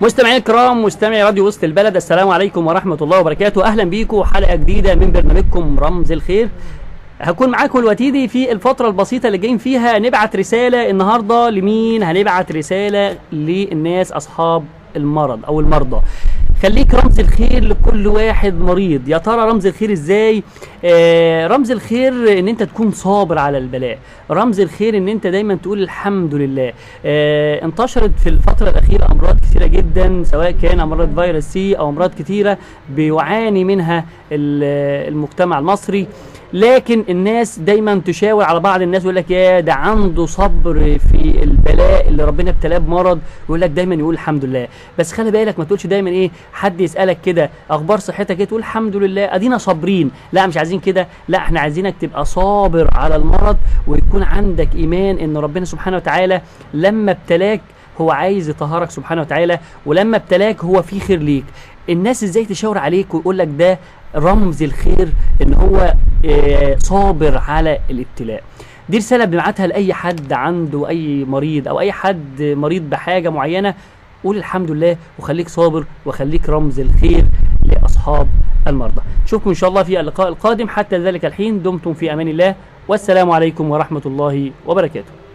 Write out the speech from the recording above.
مستمعي الكرام، مستمعي راديو وسط البلد، السلام عليكم ورحمة الله وبركاته. أهلا بيكم حلقة جديدة من برنامجكم رمز الخير. هكون معاكم الوتيدي في الفترة البسيطة اللي جايين فيها. نبعت رسالة النهاردة لمين؟ هنبعت رسالة للناس أصحاب المرض أو المرضى. خليك رمز الخير لكل واحد مريض. يا ترى رمز الخير ازاي؟ رمز الخير ان انت تكون صابر على البلاء، رمز الخير ان انت دايما تقول الحمد لله. انتشرت في الفترة الأخيرة امراض كثيرة جدا، سواء كان امراض فيروس سي او امراض كثيرة بيعاني منها المجتمع المصري. لكن الناس دايما تشاور على بعض الناس ويقول لك يا ده عنده صبر في البلاء اللي ربنا ابتلاه بمرض، ويقول لك دايما يقول الحمد لله. بس خلي بالك، ما تقولش دايما ايه، حد يسألك كده اخبار صحتك ايه تقول الحمد لله ادينا صابرين. لا، مش عايزين كده. لا، احنا عايزينك تبقى صابر على المرض ويكون عندك ايمان ان ربنا سبحانه وتعالى لما ابتلاك هو عايز يطهرك سبحانه وتعالى، ولما ابتلاك هو في خير ليك. الناس ازاي تشاور عليك ويقول لك ده رمز الخير ان هو صابر على الابتلاء؟ دي رسالة بنبعتها لأي حد عنده أي مريض أو أي حد مريض بحاجة معينة. قول الحمد لله وخليك صابر وخليك رمز الخير لأصحاب المرضى. نشوفكم إن شاء الله في اللقاء القادم. حتى ذلك الحين دمتم في أمان الله، والسلام عليكم ورحمة الله وبركاته.